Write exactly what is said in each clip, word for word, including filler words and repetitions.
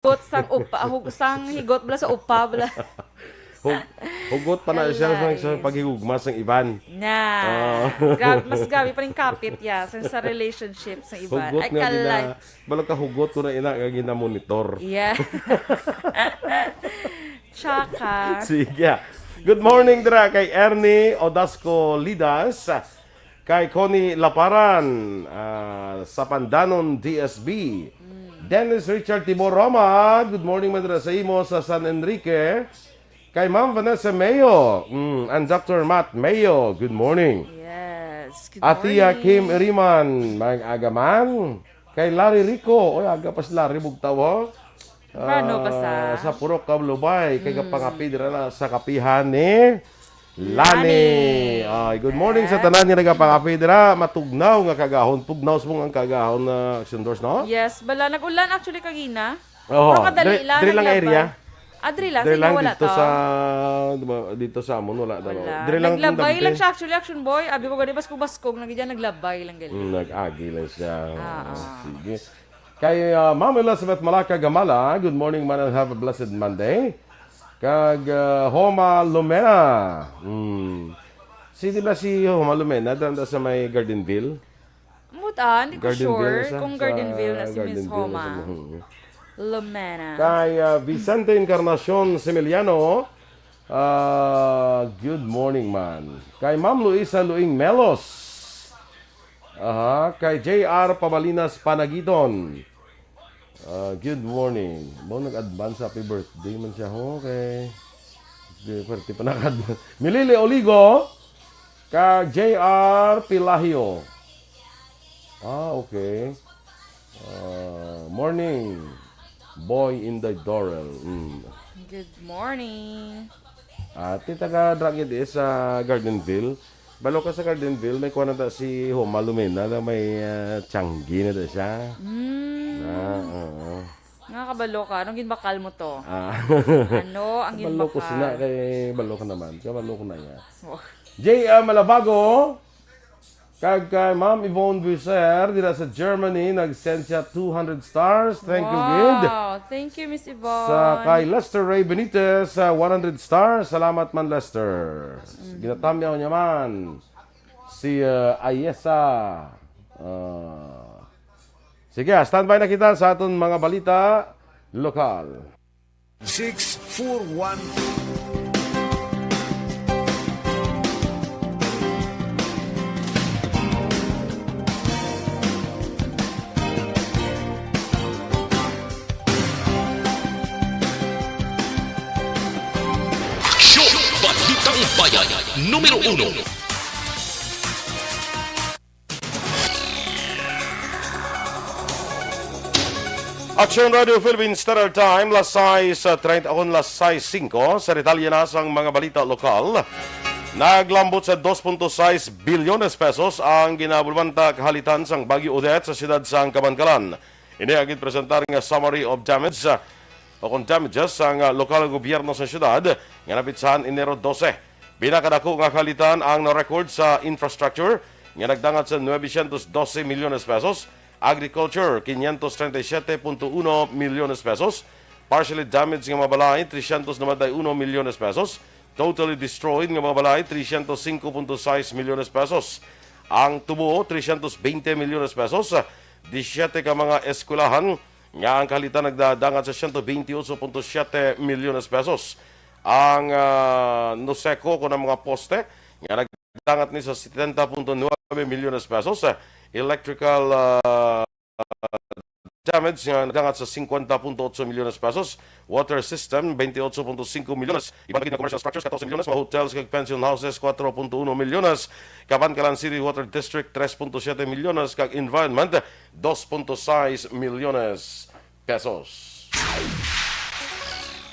Hugot sang upa, hug-, sang higot bala sa upa bala. Hug-, hugot pa na siya sa, Alay. sa paghigugma sang iban. Na. Ah. Grabe, mas grabe pa rin kapit, ya, sa, sa relationship sa iban. Hugot Ay, nga kalay. gina-, bala ka hugot ko na ina nga ginamonitor. Yeah. Tsaka. Sige. Good morning dira kay Ernie Odasco Lidas, kay Connie Laparan, ah, sa Pandanon D S B. Mm. Dennis Richard Tibor Roma, good morning man dira sa imo sa San Enrique. Kay Ma'am Vanessa Mayo, mm, and Doctor Matt Mayo, good morning. Yes, good Atia morning. Kim Iriman, may aga man. Kay Larry Rico, oy, aga pa si Larry bugtaw, oh. Ano pa sa? Ah, sa Purok Kablubay, kay Mm. kapangapi dira na sa kapihan ni Lani. Lani. Ay, good morning sa Yes. tanan nga nagapangapi dira. Matugnaw nga kagahon. Tugnaw sa mong ang kagahon na Action Doors, no? Yes, bala, nag-ulan actually kagina. Oo. Pero kadali Dre-, lang, dre lang naglabay. area? Ah, dre lang. Dre Sa inyo lang wala dito to? sa, di ba, dito sa amon, wala daw. Wala. Dre lang Naglabay lang Dampi. siya actually, Action Boy. Abi ko gani, baskog-baskog lang dyan, naglabay lang gali. Mm, nag-agi lang siya. Ah, ah. Sige. Kay, ah, Ma'am Elizabeth Malaka Gamala, good morning, man, and have a blessed Monday. Kag, ah, Homa Lumena. Hmm. Si, di ba si Homa Lumena, doon sa may Gardenville? Muta, hindi ko Gardenville sure na siya? kung Sa Gardenville na si Miss Gardenville na Homa. siya. Mhm. Lumena. Kay, ah, Vicente Encarnacion Similiano, ah, good morning, man. Kay Ma'am Luisa Luing Melos. Aha, kay J R Pabalinas Panagiton. Ah, good morning. Mo nag-advance happy birthday man siya, ho, kay di, pwerte pa nag-advance. Milili Oligo, ka J R Pilahio. Ah, okay. Ah, morning, boy in the Dorel. Mm. Good morning. Ate, taga Dragid is sa Gardenville. Balo ka sa Gardenville, may kuha na ta si Homa Lumena na may, ah, tiyanggi na ta siya. Mm. Ah, oo. Nga kabalo ka, anong ginbakal mo to? Ah. Ano ang Balo ko ginbakal? sina kay balo ka naman. Kabalo ko na niya. Oh. J M Malabago, kag kay Ma'am Yvonne Buiser, dira sa Germany, nag-send siya two hundred stars. Thank you, gid. Wow. Thank you, Miss Yvonne. Sa kay Lester Ray Benitez, sa one hundred stars. Salamat man, Lester. Mm. Ginatamyaw niya man. Si, uh, Ayesa. Uh, sige, standby na kita sa aton mga balita lokal. Six four one. Aksyon! Balitang Bayan, numero uno. Action Radio Philippines Standard Time, las sais treinta, akon las sais singko. Sa detalye na sang mga balita lokal, naglambot sa dos punto sais bilyones pesos ang ginabulbanta kahalitan sang Bagyo Odette sa siyudad sang Kabankalan. Ini ang ginpresentar nga summary of damage, ah, o kon damages sang, ah, lokal nga gobyerno sa siyudad nga napitsahan Enero dose. Pinakadako nga kahalitan ang na-record sa infrastructure nga nagdangat sa nuebesyentos dose milyones pesos, agriculture, quinientos treinta y siete punto uno milyones pesos, partially damaged nga mga balay, trescientos noventa y uno milyones pesos, totally destroyed nga mga balay, trescientos singko punto sais milyones pesos. Ang tubo, trescientos veinte milyones pesos, disisyete ka mga eskwelahan nga ang kahalitan nagdadangat sa siyento bentiocho punto siyete milyones pesos. Ang, ah, NOSECO kon ang mga poste nga nagdangat ni sa setenta punto nuebe milyones pesos, ah, electrical, ah, damage nga nagdangat sa singkwenta punto otso milyones pesos, water system, bentiocho punto singko milyones, iban gid nga commercial structures, katorse milyones, mga hotels kag pension houses, kuwatro punto uno milyones, Kabankalan City Water District, tres punto siyete milyones, kag environment, dos punto sais milyones pesos.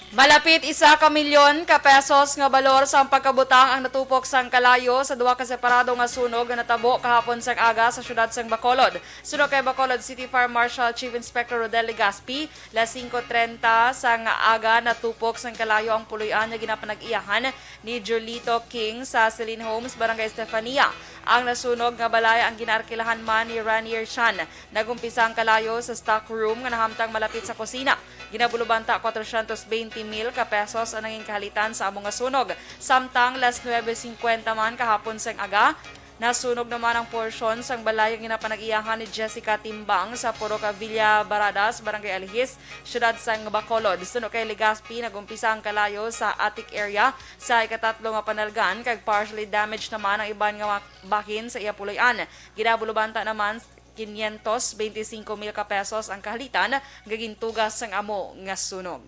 Malapit isa ka milyon ka pesos nga balor sang pagkabutang ang natupok sang kalayo sa duha ka separado nga sunog nga natabo kahapon sang aga sa siyudad sang Bacolod. Suno kay Bacolod City Fire Marshal Chief Inspector Rodel Legaspi, las singko trenta sang aga natupok sang kalayo ang puloy-an nga ginapanag-iyahan ni Jolito King sa Celine Homes, Barangay Estefania. Ang nasunog nga balay ang ginaarkilahan man ni Ranier Shan. Nag-umpisa ang kalayo sa stock room nga nahamtang malapit sa kusina. Ginabulubanta, kwatrocientos bente mil ka pesos ang nangin kahalitan sa amo nga sunog. Samtang las nuebe singkwenta man kahapon sang aga, nasunog naman ang porsyon sang balay nga ginapanag-iyahan ni Jessica Timbang sa Purok Villa Baradas, Barangay Alihis, siyudad sang Bacolod. Suno kay Legazpi, nag-umpisa ang kalayo sa attic area sa ikatatlo nga panalgan, kag partially damaged naman ang iban nga bahin sa iya puloy-an. Ginabulubanta naman kinyentos bente singko mil ka pesos ang kahalitan nga gintuga sang amo nga sunog.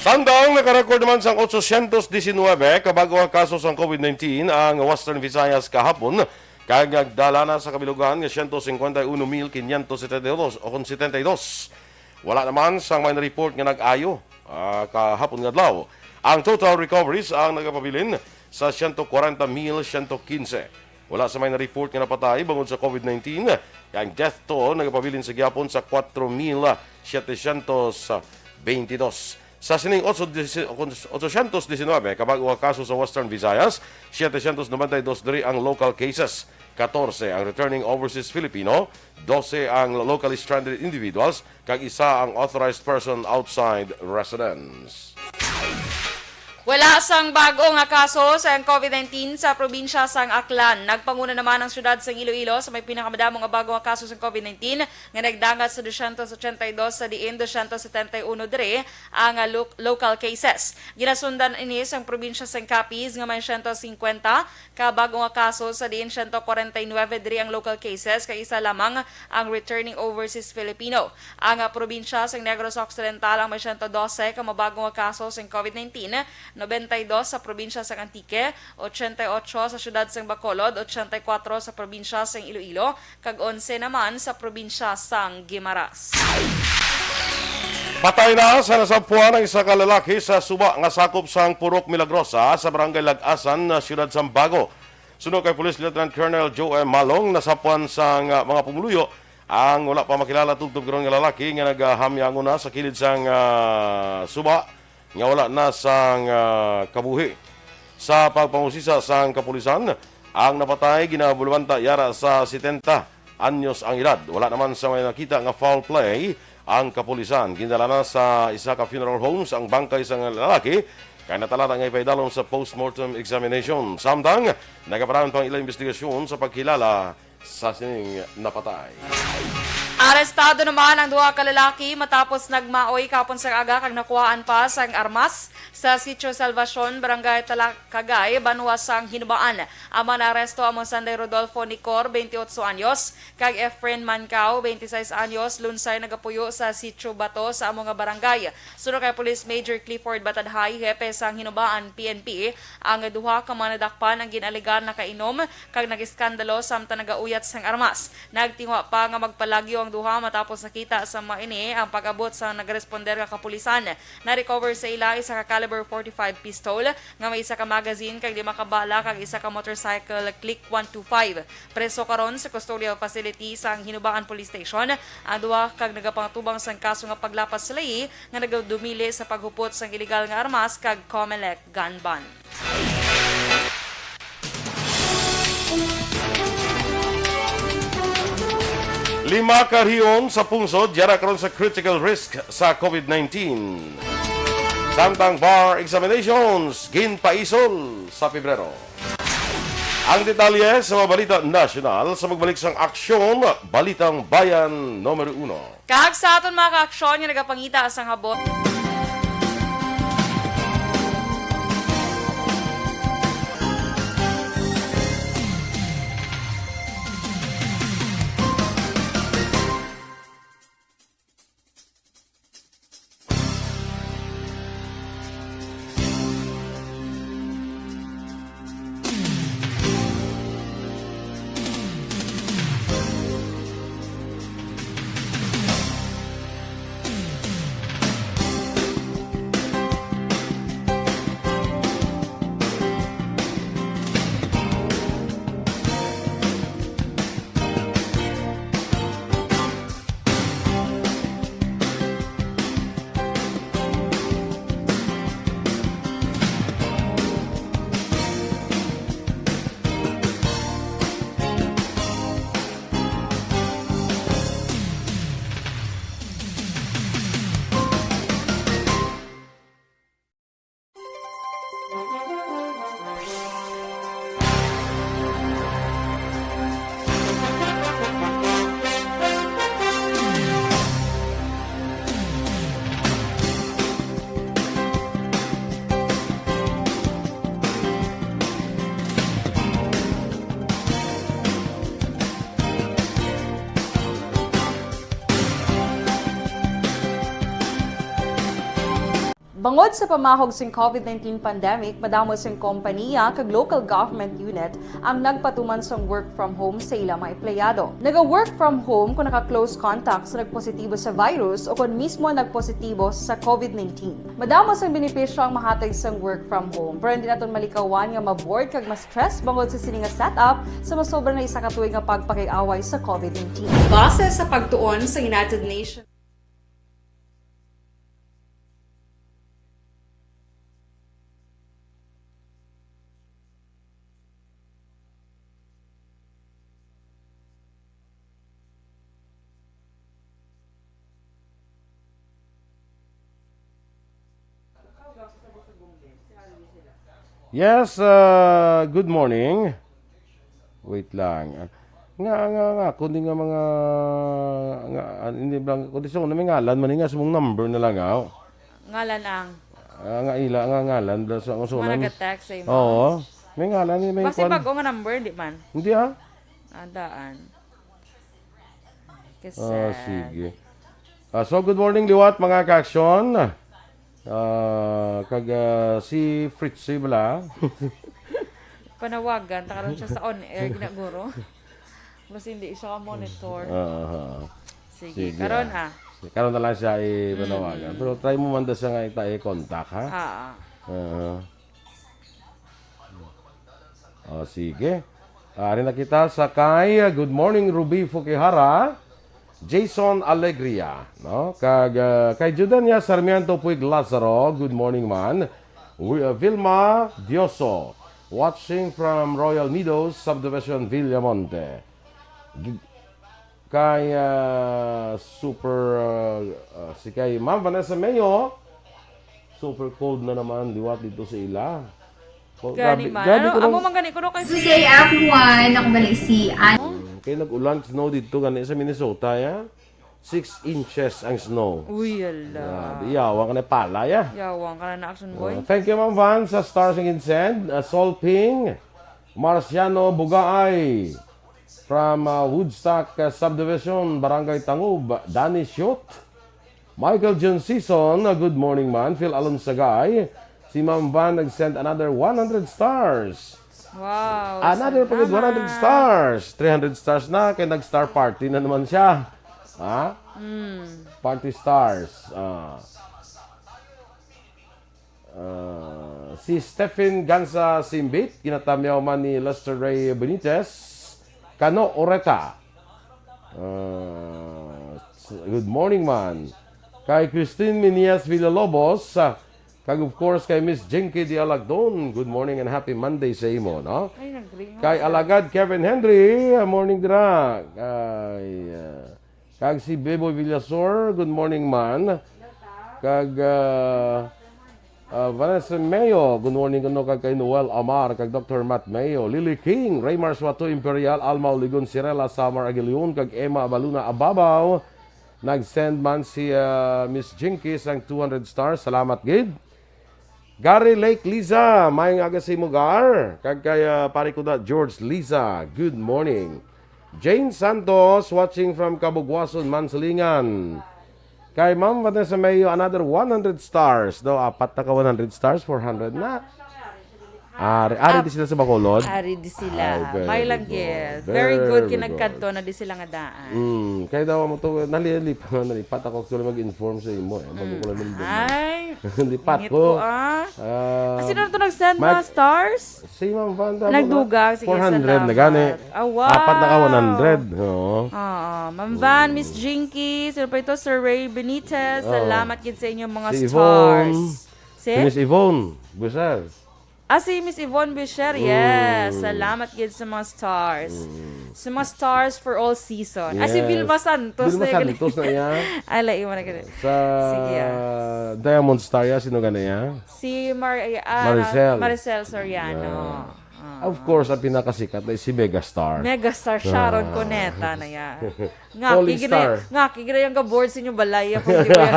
Samtang nakarecord naman sang otsocientos diecinuebe ka bag-o nga kaso sang covid nineteen ang Western Visayas kahapon, kag nagdala na sa kabilugan nga siento singkwenta y uno mil quinientos setenta y dos o kon setenta y dos. Wala naman sang may na-report nga nag-ayo, ah, kahapon nga adlaw. Ang total recoveries ang nagapabilin sa siento kwarenta mil siento kinse. Wala sa may na-report nga napatay bangod sa covid nineteen, kag ang death toll nagapabilin sa gihapon sa kwatro mil setecientos bentidós. Sa sining otso, otsocientos diecinuebe ka bag-o nga kaso sa Western Visayas, setecientos noventa y dos diri ang local cases, katorse ang returning overseas Filipino, dose ang locally stranded individuals, kag isa ang authorized person outside residence. Wala sang bag-o nga kaso sa covid nineteen sa probinsya sang Aklan. Nagpanguna naman ang siyudad sang Iloilo sa may pinakamadamo nga bag-o nga kaso sang covid nineteen, nga nagdangat sa dosyentos ochenta y dos, sa diin dosyentos setenta y uno diri ang, ah, lo-, local cases. Ginasundan ini sang probinsya sang Capiz nga may siyento singkwenta ka bag-o nga kaso, sa diin siyento kwarenta y nuebe diri ang local cases, kag isa lamang ang returning overseas Filipino. Ang, ah, probinsya sang Negros Occidental ang may siyento dose ka mga bag-o nga kaso sang covid nineteen, nobenta y dos sa probinsya sang Antique, ochenta y ocho sa siyudad sang Bacolod, ochenta y kuwatro sa probinsya sang Iloilo, kag onse naman sa probinsya sang Guimaras. Patay na sa nasampuan ang isa ka lalaki sa suba nga sakop sang Purok Milagrosa sa Barangay Lag-asan, siyudad sang Bago. Suno kay Police Lieutenant Colonel Joe M. Malong, nasampuan sang, ah, mga pumuluyo ang wala pa makilala tubtob karon nga lalaki nga nagahamyangon na sa kilid sang, ah, suba nga wala na sang, ah, kabuhi. Sa pagpangusisa sang kapulisan, ang napatay ginabulwanta yara sa setenta anyos ang edad. Wala naman sa may nakita nga foul play ang kapulisan. Gindala na sa isa ka funeral homes ang bangkay sang lalaki, kay natalata nga ipaidalom sa postmortem examination. Samtang, nagaparahon pa ang ilang investigasyon sa pagkilala sa sining napatay. Arestado naman ang duha ka lalaki matapos nagmaoy kahapon sa aga kag nakuhaan pa sang armas sa Sitio Salvacion, Barangay Talakagay, banwa sang Hinubaan. Ang mga naaresto amo Sanday Rodolfo Nicor, twenty-ocho anyos, kag Efren Mancao, twenty-seis anyos, lunsay nagapuyo sa Sitio Bato sa amo nga barangay. Suno kay Police Major Clifford Batadhay, hepe sang Hinubaan P N P, ang duha ka mga nadakpan ang gin-alegar nakainom kag nag-iskandalo samtang nagauyat sang armas. Nagtinguha pa nga magpalagyo ang duha matapos nakita sa mga ini ang pag-abot sa nagresponder nga kapulisan. Na-recover sa ila isa ka caliber forty-five pistol nga may isa ka magazine kag lima ka bala kag isa ka motorcycle Click one two five. Preso karon sa custodial facility sang Hinubaan Police Station ang duha kag nagapangatubang sang kaso nga paglapas sa layi nga nagadumili sa paghupot sang iligal nga armas kag Comelec gun ban. Lima ka rehiyon sa pungsod yara karon sa critical risk sa covid nineteen. Samtang bar examinations ginpaisol sa Pebrero. Ang detalye sa mga balita nasyonal sa pagbalik sang Aksyon, Balitang Bayan numero uno. Kag sa aton mga kaaksyon nga nagapangita sang habot. Bangod sa pamahog sing COVID nineteen pandemic, madamo sing kompaniya kag local government unit ang nagpatuman sang work from home sa ila mga empleyado. Naga-work from home kung naka-close contact sa nagpositibo sa virus o kon mismo nagpositibo sa COVID nineteen. Madamo sang benepisyo ang mahatag sang work from home, pero hindi naton malikawan nga ma-bored kag ma-stress bangod sa sini nga setup sa masobra na isa ka tuig nga pagpakig-away sa COVID nineteen. Base sa pagtuon sa United Nations. Yes, uh, good morning. Wait lang. Nga, nga, nga, kundi nga mga, nga, ah, hindi lang, kundi sa una may ngalan man nga sa mong number na lang, ah. Ngalan ang. Ah, nga ila, nga ngalan, bla sa, sa Mga una. Nag-text sa imo. Oo. May ngalan, may Basi kwan. Bago nga number, di man. Hindi, ah. Adaan. Kasi Ah, sige. Ah, so, good morning, liwat, mga ka-aksyon. Ah, kag ah, si Fritzy bala. Panawagan, ta karon siya sa on-air, ginaguro. Mas hindi siya ka-monitor. Ah, Sige, Sige, karon ah. ah. Karon na lang siya ipanawagan. Pero try mo man daw siya nga ita i-contact, ha? Ah, ah. Ah. Oh, sige. Ah, ari na kita sa kay, ah, good morning, Ruby Fukihara, Jason Alegria, no? Kag, ah, kay Judania Sarmiento Puig Lazaro, good morning man. Wi-, ah, Vilma Dioso, watching from Royal Meadows, Subdivision Villamonte. G-, Kay, ah, super, ah, ah, si kay Ma'am Vanessa Mayo, super cold na naman liwat dito sa ila. Oh, Gani grabe, man. grabe Ano, ko amo lang. man gani ko no kay Good day, everyone! Ako bali si Ann. Mm, kay nag-ulan, snow dito gani sa Minnesota, ya. Six inches ang snow. Uy, ala. Grabe, yawang ka na pala, ya. Yawang ka na na, Action Boy. Uh, thank you, Ma'am Van, sa stars and send. Uh, Sol Ping, Marciano Bugaay. From uh, Woodstock uh, Subdivision, Barangay Tangub, Danny Shute. Michael John Season, uh, good morning man. Phil Alonsagay, si Ma'am Van nag-send another one hundred stars. Wow, Another pa gid salamat. one hundred stars. three hundred stars na, kay nag-star party na naman siya. Ha? Mm. Party stars. Ah. Ah, si Stephen Gansa Simbit, ginatamyaw man ni Lester Ray Benitez, Kano Oreta. Ah, s- good morning, man. Kay Christine Minias Villalobos, ah, kag of course kay Miss Jinky Dialagdon, good morning and happy Monday sa imo, no? Ay, nag-ring ang Kay cellphone. Alagad Kevin Henry, ah, morning dira. Kay, ah, Kag si Beboy Villasor, good morning man. Kag ah, ah, Vanessa Mayo, good morning kuno kag kay Noel Amar, kag Doctor Matt Mayo, Lily King, Raymar Suato Imperial, Alma Oligon, Cirela Samar Aguilion, kag Emma Abaluna Ababaw. Nag-send man si ah, Miss Jinky sang two hundred stars. Salamat gid. Gary Lake Liza, maayong aga sa imo, Gar. Kag kay ah, pare ko na, George Liza, good morning. Jane Santos, watching from Cabugwason, Mansilingan. Kay Ma'am Vanessa Mayo, another one hundred stars. Daw, apat na ka one hundred stars, four hundred na. Ari, ari di sila sa Bacolod. Ari di sila. Ay, very May lang good. gid. Very Very good, good. Kinagkadto na di sila nga daan. Mm, kaya daw mo to, nali-, nalipat, nalipat ako actually mag-inform sa imo eh. Bago ko lang nandun. Ay, Lipat ingit ko. ko, ah. Ah, Sino na to nag-send Mike- mga stars? Si Ma'am Van, tama ba? Nagdugang, sige, four hundred na salamat. gani. Ah, wow. Apat na ka one hundred. Oo. Oo. Ma'am Van, Miss Jinky, sino pa ito? Sir Ray Benitez, Oo. salamat gid sa inyong mga Si Yvonne. stars. Si? Si Miss Yvonne Buser. Ah, si Miss Yvonne Buser, yes. Mm. Salamat gid sa mga stars. Mm. Sa mga stars for all season. Ah, si Yes. Vilma Santos Vilma na gani. Santos na yan. Ala, iwan na gani. Sa Sige, ah. Diamond Star, ya, sino gani, ya? Si Mar-, ah, Maricel. Maricel Soriano. Yeah. Ah. Of course, ang pinakasikat ay si Megastar. Megastar, Sharon Ah. Cuneta na yan. Ngaki Polling gina, star. Ngaki gina yung ga-board sa inyong balay. Ako, di ba?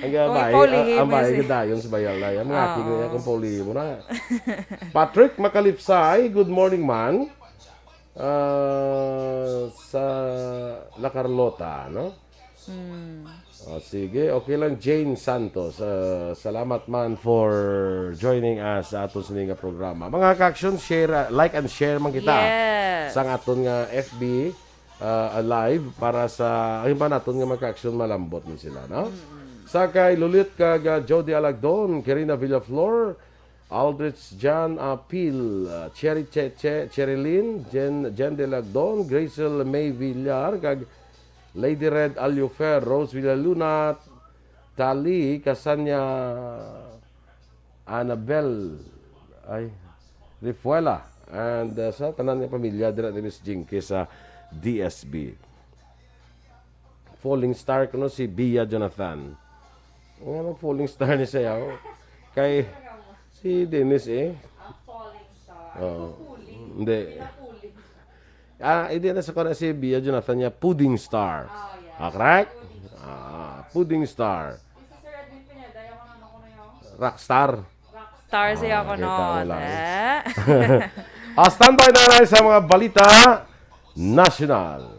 Ang Kung bahay, ikaw ang, lihim ang mo bahay yun, gadayon sa bayal na yan. Ngaki Oo. gina yung kung poli mo na. Patrick Makalipsay, good morning, man. Ah, sa La Carlota, no? Hmm. Oh, sige, okay lang, Jane Santos. Uh, salamat man for joining us sa aton sini nga programa. Mga ka-aksyon, share, uh, like and share man kita Yes. sang aton nga F B uh, live para sa, ayun ba naton nga mga ka-aksyon, malambot man sila, no? Sa kay Lulit kag uh, Jody Alagdon, Kirina Villaflor, Aldrich John Apil, uh, Cherry Cheche, Cherry Lynn, Jen, Jen Delagdon, Grazel May Villar, kag Lady Red Aliofer, Rose Villaluna, Tali, Kasanya, Annabel, ay, Rifuela, and uh, sa tanan nga pamilya dira ni Miss Jinky sa D S B. Falling star kuno si Bia Jonathan. Nga mag falling star ni siya, oh. Kay si Dennis eh. Ang falling star. Oo. Pupuli. Hindi. Pinapuli. Ah, hindi na sa kanya si Bia Jonathan niya, pudding star. Oh, yeah. Ah, correct? Pudding. Ah, pudding star. Isa, Sir Edwin Pineda, yung ano ko na yun. Rockstar. Star siya Ah, ako kita mo noon. lang. Eh? Ah, standby na lang sa mga balita national.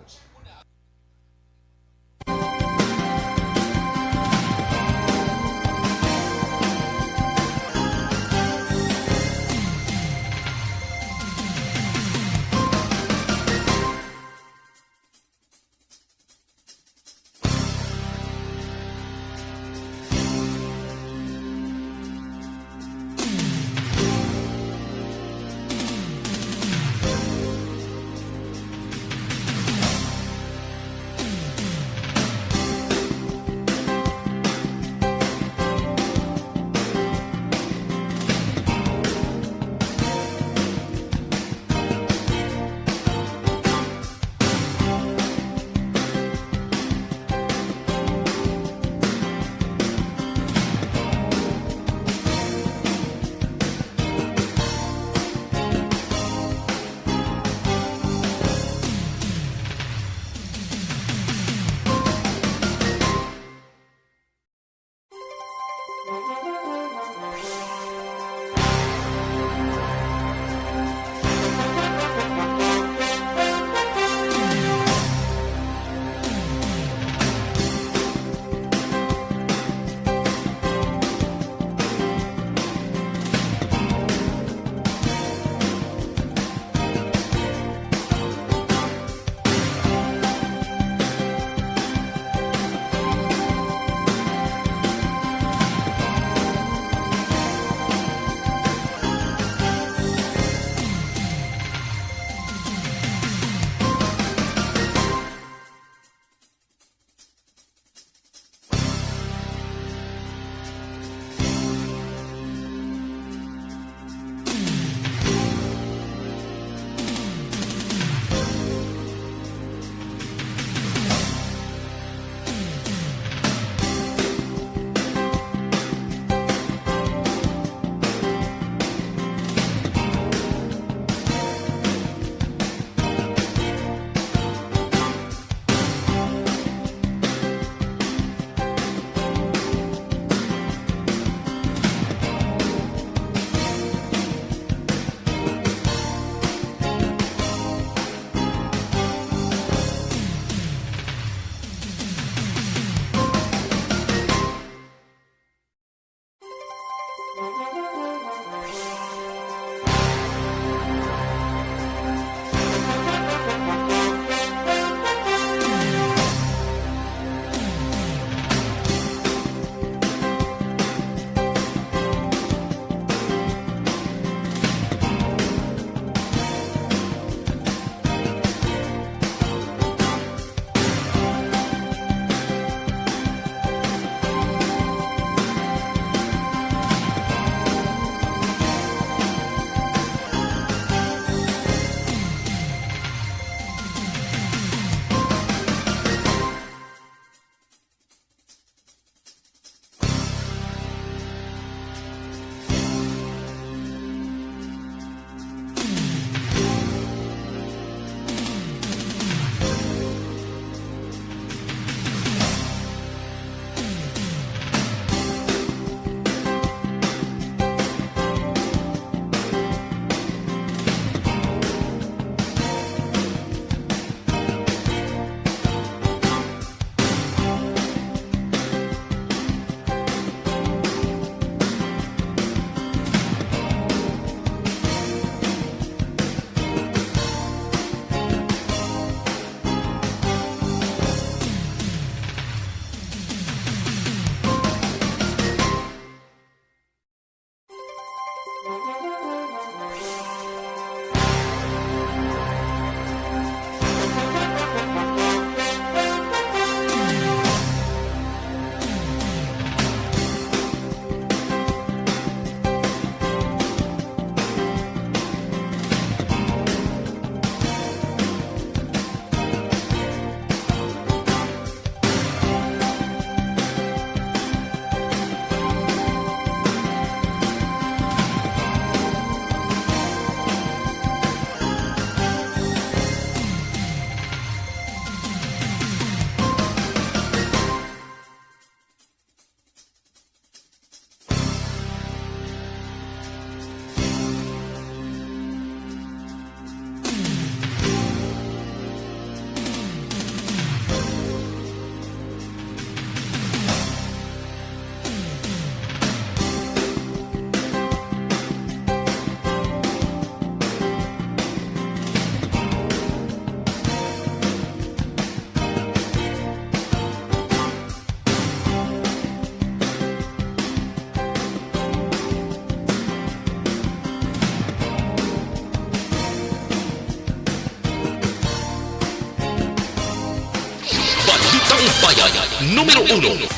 Numero uno.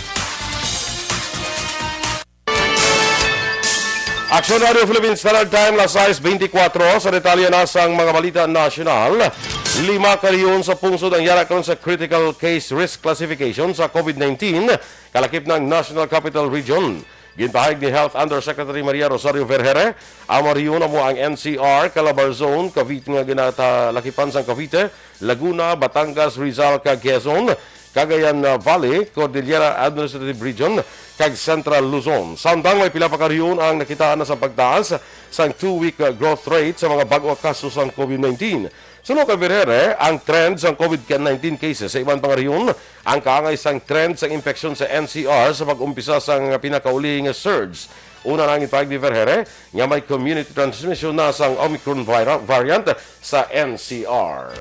Aksyon Radio Philippines Standard Time, las sais beintikwatro. Sa detalye na sang mga balita nasyonal, lima ka rehiyon sa pungsod ang yara karon sa critical case risk classification sa COVID nineteen, kalakip na ang National Capital Region. Ginpahayag ni Health Undersecretary Maria Rosario Vergere, ang mga rehiyon amo ang N C R, Calabar Zone, Cavite nga ginatalakipan sang Cavite, Laguna, Batangas, Rizal, kag Quezon, Cagayan, uh, Valley, Cordillera Administrative Region, kag Central Luzon. Samtang may pila pa ka rehiyon ang nakitaan na sa pagtaas sang two-week, uh, growth rate sa mga bag-o nga kaso sang COVID nineteen. Suno kay Vergere, ang trend sang COVID nineteen cases sa iban pa nga rehiyon ang kaangay sang trend sang impeksyon sa N C R sa pag-umpisa sang pinakauli nga surge. Una na ang ipahayag ni Vergere nga may community transmission na sang Omicron vira-, variant sa N C R.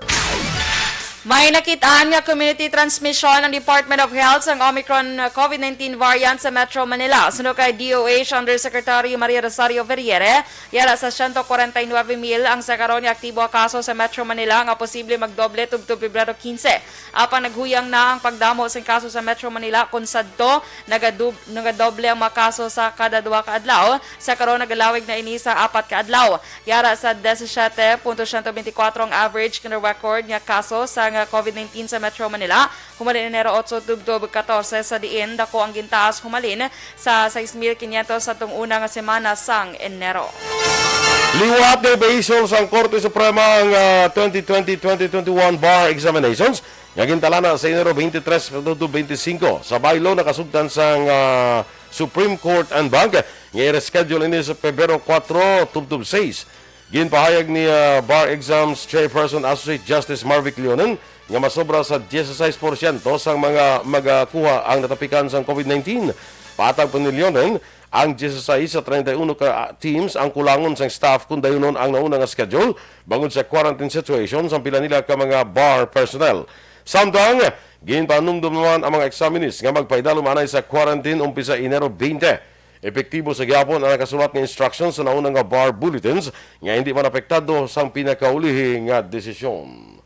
May nakitaan nga community transmission ang Department of Health sang Omicron COVID nineteen variant sa Metro Manila. Suno kay D O H Undersecretary Maria Rosario Vergere, yara sa siyento kwarenta y nuebe mil ang sa karon nga aktibo nga kaso sa Metro Manila nga posible magdoble tubtob Pebrero quince. Apang naghuyang na ang pagdamo sing kaso sa Metro Manila, kon sadto nagadub-, nagadoble ang mga kaso sa kada duha ka adlaw, sa karon nagalawig na ini sa apat ka adlaw. Yara sa disisiete punto siyento beintikwatro ang average nga record nga kaso sa nga COVID nineteen sa Metro Manila, humalin Enero otso tubtob katorse, sa diin dako ang gintaas humalin sa sais mil kinyentos sa tung una nga semana sang Enero. Liwat na ipahisol sang Korte Suprema ang, ah, twenty twenty, twenty twenty-one bar examinations nga gintalana sa Enero twenty-three tubtob twenty-five. Sa baylo, nakasugtan sang, ah, Supreme Court en banc nga i-reschedule ini sa Pebrero kuwatro tubtob sais. Ginpahayag ni, ah, Bar Exams Chairperson Associate Justice Marvic Leonen nga masobra sa dieciséis porsyento sang mga magakuha ang natapikan sang COVID nineteen. Patag pa ni Leonen, ang dieciséis sa treinta y uno ka, ah, teams ang kulangon sang staff kon dayunon ang nauna nga schedule bangod sa quarantine situation sang pila nila ka mga bar personnel. Samtang, ginpanumdom naman ang mga examinees nga magpaidalom anay sa quarantine umpisa Enero twenty. Epektibo sa gihapon ang nakasulat nga instructions sa nauna nga bar bulletins nga hindi man apektado sang pinakaulihi nga desisyon.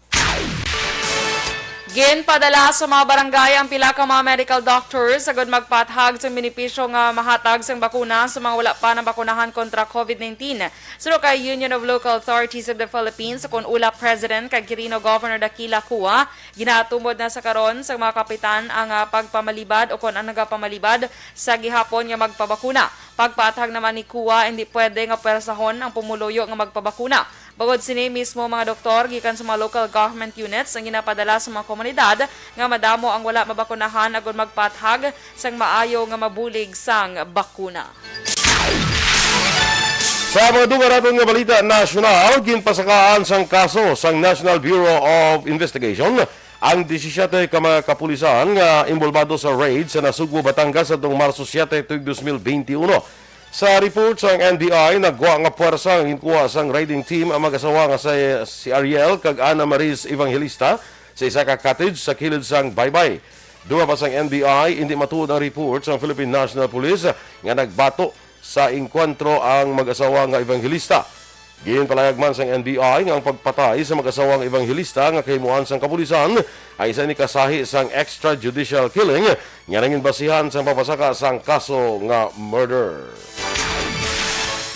Ginpadala sa mga barangay ang pila ka mga medical doctors agud magpaathag sang benepisyo nga mahatag sang bakuna sa mga wala pa nabakunahan kontra COVID nineteen. Suno kay Union of Local Authorities of the Philippines, kon ULAP President kag Quirino Governor Daquila Cua, ginatumod na sa karon sang mga kapitan ang, ah, pagpamalibad o kon ang nagapamalibad sa gihapon nga magpabakuna. Pagpaathag naman ni Cua, hindi pwede nga pwersahon ang pumuluyo nga magpabakuna. Bangod sini, mismo mga doktor gikan sa mga local government units ang ginapadala sa mga komunidad nga madamo ang wala mabakunahan agud magpaathag sang maayo nga mabulig sang bakuna. Sa mga dugang naton nga balita nasyonal, ginpasakaan sang kaso sang National Bureau of Investigation ang disisiete ka mga kapulisan nga inbolbado sa raid sa Nasugbu, Batangas, adtong Marso siete tuig dos mil benti uno. Sa report sang N B I, nagwa nga puwersa nga ginkuha sang raiding team ang mag-asawa nga si, si Ariel kag Ana Maris Evangelista sa isa ka cottage sa kilid sang baybay. Dugang pa sang N B I, indi matuod ang report sang Philippine National Police nga nagbato sa engkwentro ang mag-asawa nga Evangelista. Ginpalayag man sang N B I nga ang pagpatay sa mag-asawang Evangelista nga kahimuan sang kapulisan ay isa ni kasahi sang extrajudicial killing nga nangin basihan sang pagpasaka sang kaso nga murder.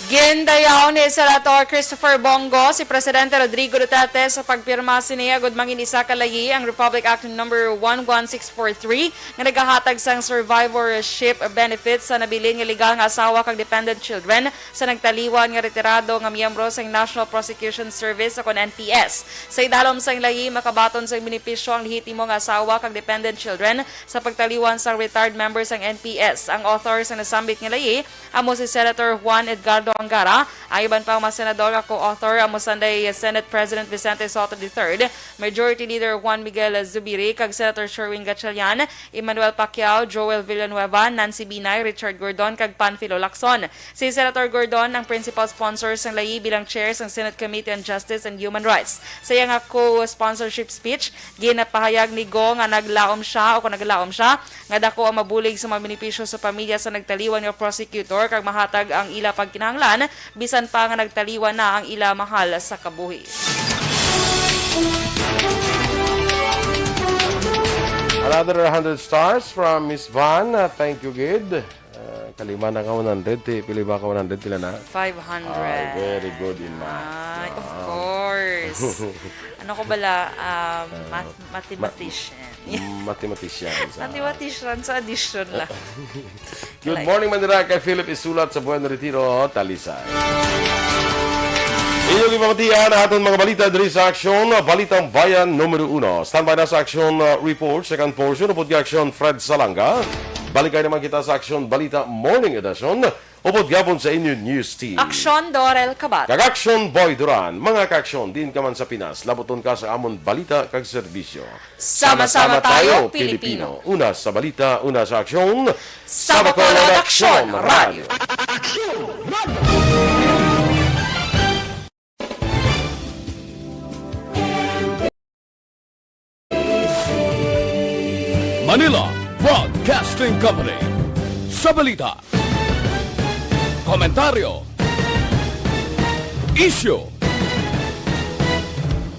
Gindayaw ni Senator Christopher Bong Go si Presidente Rodrigo Duterte sa pagpirma sini agud mangin isa ka layi ang Republic Act Number one one six four three nga nagahatag sang survivorship benefits sa nabilin nga legal nga asawa kag dependent children sa nagtaliwan nga retirado nga miyembro sang National Prosecution Service o kon N P S. Sa idalom sang layi, makabaton sang benepisyo ang lehitimo nga asawa kag dependent children sa pagtaliwan sang retired member sang N P S. Ang author sang nasambit nga layi amo si Senator Juan Edgardo Angara. Ang iban pang mga senador nga co-author amo sanday Senate President Vicente Sotto the third, Majority Leader Juan Miguel Zubiri, kag Senator Sherwin Gatchalian, Emmanuel Pacquiao, Joel Villanueva, Nancy Binay, Richard Gordon, kag Panfilo Lacson. Si Senator Gordon ang principal sponsor sang layi bilang chair sang Senate Committee on Justice and Human Rights. Sa iya nga co-sponsorship speech, ginapahayag ni Go nga naglaom siya o kung naglaom siya nga dako ang mabulig sa mga benepisyo sa pamilya sa nagtaliwan nga prosecutor kag mahatag ang ila pagkinahanglan bisan pa nga nagtaliwan na ang ila mahal sa kabuhi. Another hundred stars from Miss Van. Ah, thank you, gid. Ah, kalima na ka one hundred. Ti, pili ba ka one hundred? Pila na? Five hundred. Ah, very good in math. Ay, of Ah. Course. Ano ko bala? Um, math- mathematician. Mm, mathematician. Sa Mathematician sa addition lang. Good morning, Manila. Kay Philip Isulat sa Buen Retiro, Talisay. Inyong ipamatian ang aton mga balita diri sa Aksyon, Balitang Bayan numero uno. Standby na sa Aksyon, uh, Report, second portion, upod kay Aksyon Fred Salanga. Balikay naman kita sa Aksyon Balita Morning Edition, upod gihapon sa inyo news team. Aksyon Dorel Kabat. Kag Aksyon Boy Duran, mga kaaksyon, diin ka man sa Pinas, labuton ka sa amon balita kag serbisyo. Sama-sama tayo, Pilipino. Una sa balita, una sa aksyon. Sa Bacolod Aksyon Radio. Manila Broadcasting Company. Sa balita, komentaryo, isyu,